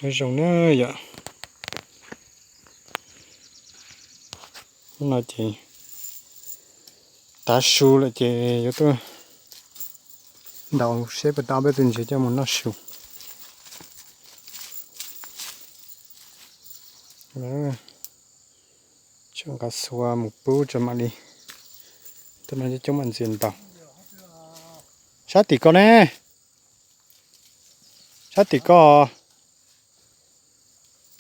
Nyob zoo na yom. Hnub no ces tav su lawm ces yuav tuaj ntaus seb puas tau peb tus ntses coj mus noj su. Tseem nqa xua mus pub tso mam li. Tuaj no coob coob mam ntxias ntaus. Sab tim ko ne. Sab tim ko.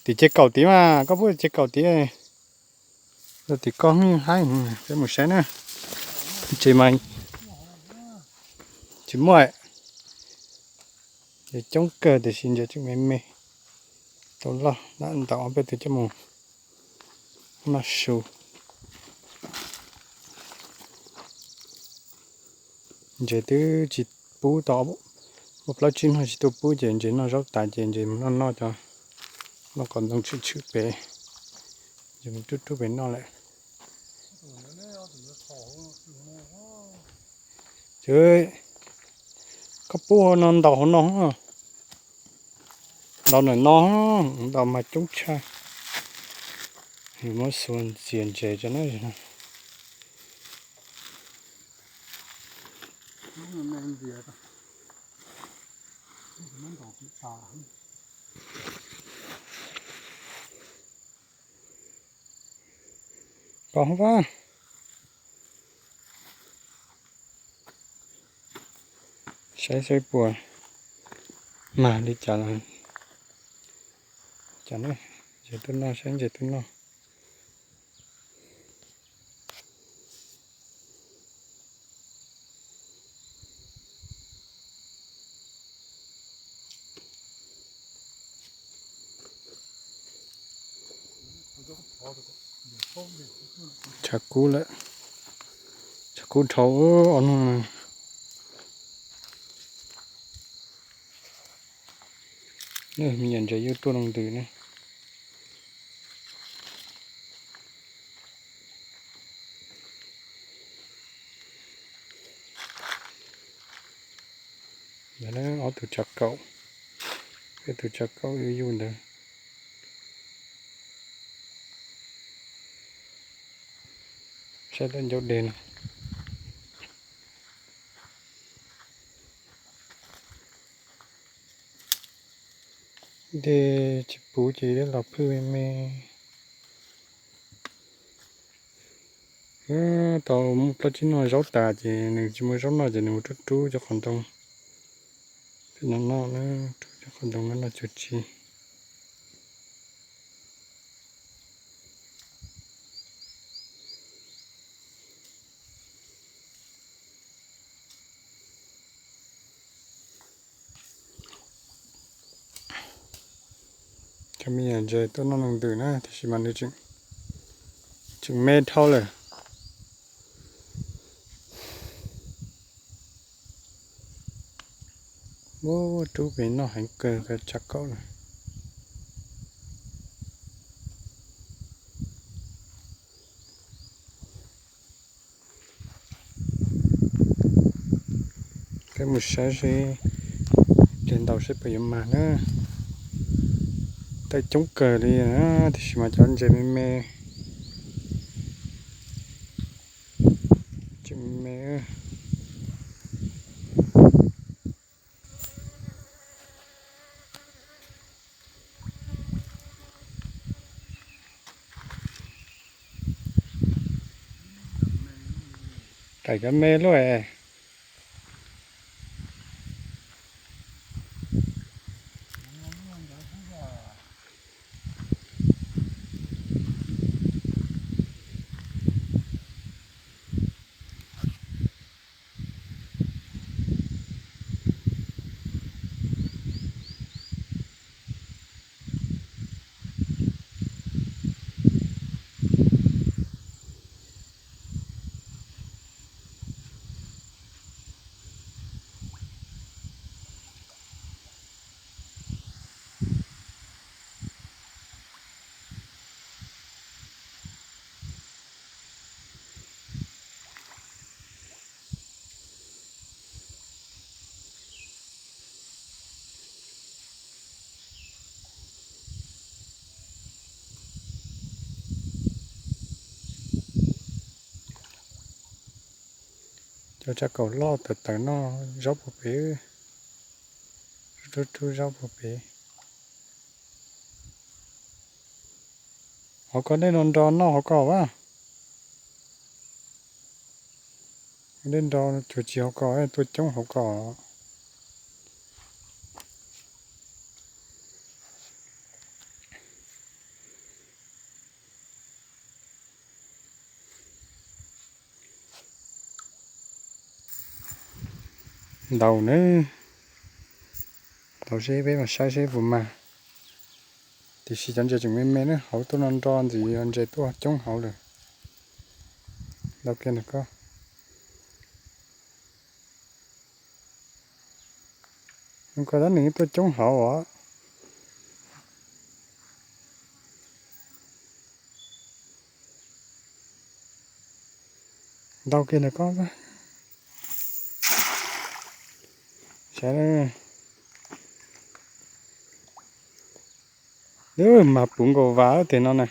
Tim ces kaum tid mas, koj pub ces kaum tid. Tim ko haib, peb mus saib na. Ntses mas tsis muaj, coob kawg tiam sis ntses tseem me me. Tau loj, ntaus ob peb tus coj mus noj su. Ntses twb tsis pub tau, muaj plaub tsib hnub tsis tuaj pub ces ntses noj zaub tas ces ntses mus noj noj cov, noj qos ntoo tshwm tshwm pem, ntses mus rub rub pem noj lawm. Koj pub hauv no ntaus hauv no, ntaus ntawm no, ntaus mas coob tshaj. Muab xua ntxias ntses tso na. Pom hov, saib saib puas mag li cas. Cas ne, ntses tuaj noj, saib ntses tuaj noj. Tshav kub lawm, tshav kub dhau ob hnub no. Me nyuam ntses yuav tuaj loo ntws ne. Ob tug tsav kaum, peb tug tsav kaum yuj yuj ntawd. Saib lawm ncauj deg no. Dej tsis puv ces los phwj me me. Tau muaj plaub tsib hnub zaub tas ces nws tsis muaj zaub noj ces nws mus rub rub cov qos ntoo. Peb no noj, rub cov qos ntoo no noj cuag tsi. Cov me nyuam ntses tuaj noj loo ntws na, tiam sis mas nws tseem me dhau lawm. Ub, rub pem noj heev kawg, tshav kaum na. Peb mus saib seb, tes ntaus seb puas yuav mag na. Tawm coob kawg li na, tiam sis mas cov ntses me me, tseem me me. Raim cov me luaj es. Tsav kaum loj tawv tawv noj zaub puag pem, rub rub zaub puag pem. Hauv ko dej no nro noj hauv ko a. Dej nro cuag tsis hauv ko, tuaj coob hauv ko. Ntaus na, ntaus seb peb mas saib seb puas mag. Tiam sis cov ntses tseem me me na, hauv tuaj no nro ntxiv ntses tuaj coob hauv lawm. Ntaus kiag ntawm ko. Nws ko tab nws tuaj coob hauv os. Ntaus kiag ntawm ko. Saib, mag puv nkaus vas tiag no na.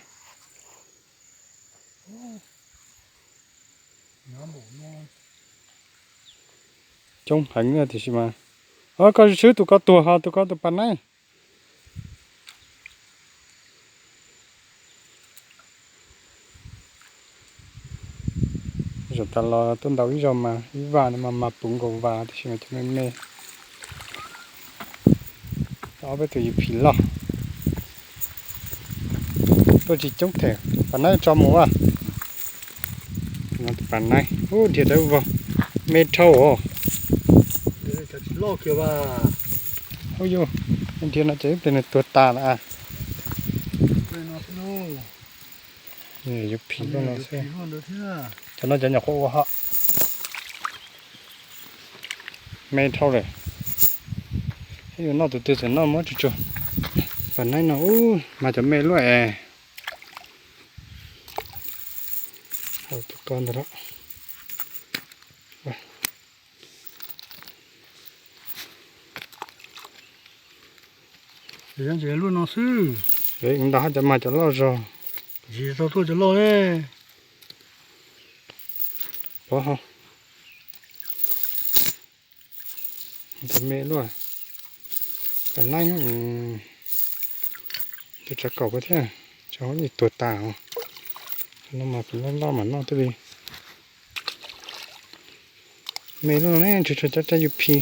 Coob heev tiam sis mas, o, koj swb tus ko tuag ho tus ko tus pas naib. Zaum tas los tuaj ntaus ib zaug mas ib vas no mas mag puv nkaus vas tiam sis mas cov me me. Ob peb tus yus phim loj. Tuaj tsis coob them, pas naib tso mus a. No tus pas naib, ub, dhia tau vog, me dhau os. Ub yus, dhia no ces ib pliag nws tuag tas lawm a. Yuav phim luaj no xwb. Cov no cov nyuam qhuav ua hom. Me dhau lawm. Yuav noj tus twg txawm noj muab tsuag tsuag. Pas naib no ub mas cov me luaj es. Hau tus ko ntawd lawm. Ces luaj no xwb. Ntau hab cov mag cov loj zog. Tsis tau tuaj cov loj. Pov ho. Ntawd me luaj. Pas naib, tus tsav kaum ko thiab, tsav hauv yeej tuag tas os. No mas phim loj loj mas noj twb li. Me luaj no ne, tsuas tsuas cov cov yus phim,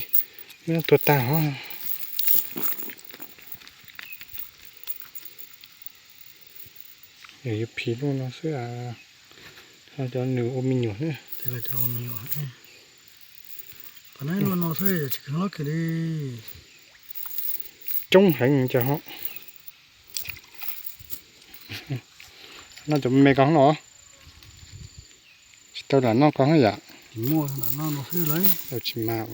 me no tuag tas os. Yus phim luaj no xwb, cov nws ua me nyuam xwb. Coob heev cov ho. Noj cov me ko los. Tsis tau lam noj ko yam. Tsis mas,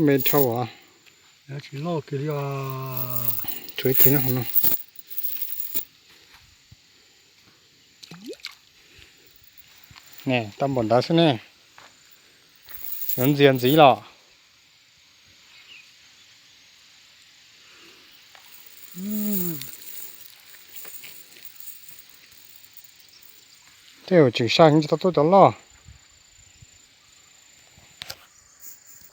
me dhau os. Tshuav ib tug nyob hauv no. Ne, tau npaum ntawd xwb ne. Yuav ntxias ntxiv los. Tej zaum tseem sai heev tsis tau tuaj cov loj.